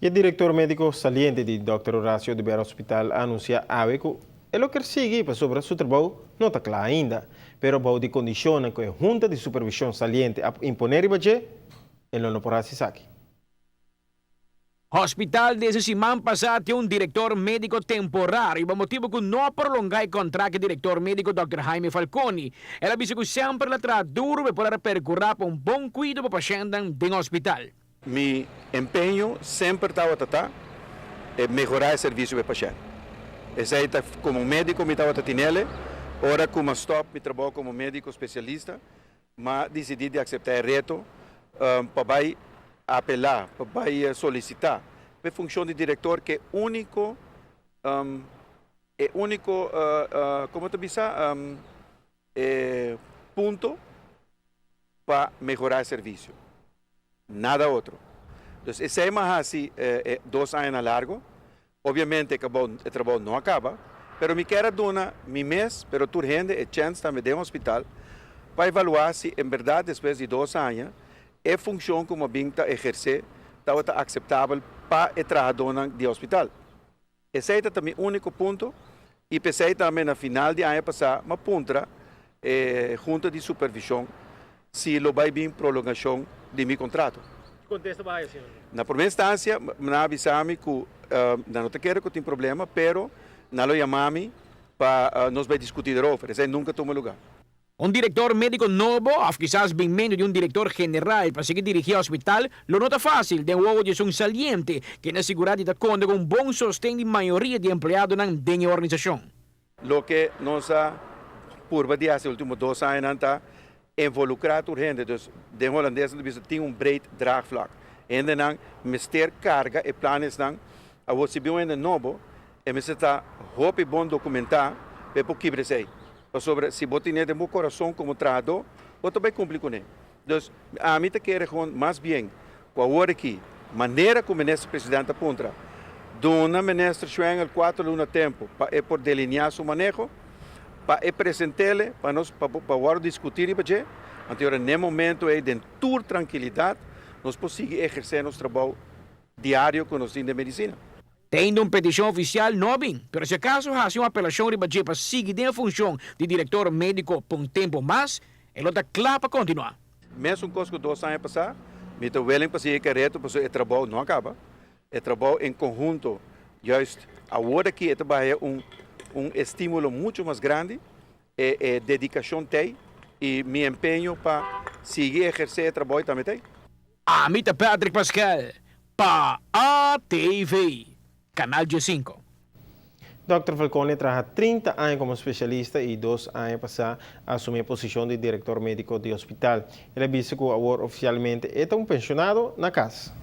E director medico saliente di Dr. Horacio Oduber Hospital a anuncia awe cu e lo kier sigui pasobra su trabou no ta cla ainda, pero bou di condicionnan cu e Hunta di Supervision saliente a impone riba dje, e lo no por haci esaki. Hospital desde siman pasa tin un director medico temporario pa motibo cu no a prolonga e contract di director medico Dòkter Jaime Falconi. El a bisa cu semper el a traha duro pa e por a percura pa un bon cuido pa pashentnan den hospital. Mi empeño semper tabata ta e mehorá e servisio pa e pashènt. Esei ta komo médiko mi tabata tinele. Ora ku m'a stòp mi trabou komo médiko spesialista, m'a disidí di akseptá e reto pa bai apelá, pa bai solisitá pa e funshon di direktor ku e úniko, e úniko, komo ta bisa, e punto pa mehorá e servisio. Nada otro. Dus esei m'a hasi e 2 añanan largo. Obviamente e trabou no a kaba, pero mi kier a duna mi mes, pero tur hende e chèns tambe den hospital pa evaluá si en bèrdat despues di 2 aña e funshon ku mi a bin ta ehersé tabata akseptabel pa e trahadónan di hospital. Esei ta ta mi úniko punto i p'esei tambe na final di aña pasá m'a puntra e Hunta di Supervishon si lo bai bin prolongashon di mi kontrato. Ki kontesta bo a haya, señor? Na promé instansia nan a bisa mi ku nan no ta kere ku tin problema, pero nan lo yama mi pa nos bai diskutí derover. Esei nunka a tuma lugá. Un director medico nobo of kisas binmento di un director general pa sigui dirigi e hospital lo no ta facil den wowo di esun saliente kende a sigura di ta conta cu un bon sosten di mayoria di empleadonan den e organisacion. Loke nos a purba di haci ultimo 2 añanan ta involucra tur hende, dus den Holandes nan ta bisa tin un breed draagvlak. Hendenan mester carga e planesnan, awor si bin un hende nobo e mester ta hopi bon documenta pa e por kibra esey. Pasobra si bo tine den bo corazon como trahadó, bo ta bay cumpli cune. Dus, ami ta kere gewoon mas bien cu awor aki, manera cu Minister President a puntra, duna Minister Schwengle 4 luna tempo pa e por delinea su maneho, pa e presentele pa nos, pa pa worde discuti riba dje, anto ora n'e momento ey den tur trankilidad nos por sigui eherce nos trabou diario cu nos tin den medicina. Tendo un peticion oficial no a bin, pero si acaso haci un apelacion riba dje pa sigui den e funcion di director medico pa un tempo mas, e lo ta cla pa continua. Mesun cos cu 2 aña pasa, mi ta willing pa sigui cu e reto pasobra e trabou no a caba. E trabou en conhunto, juist awor aki e ta bahia un estimulo mucho mas grandi, e dedicacion t'ey y mi empeño pa sigui eherce e trabou tambe t'ey. Ami ta Patrick Pascal pa ATV, Canal 15. Dòkter Falconi a traha 30 aña komo spesialista i 2 aña pasá a asumí e posishon di direktor médiko di hospital. El a bisa ku awor ofisialmente e ta un penshonado na kas.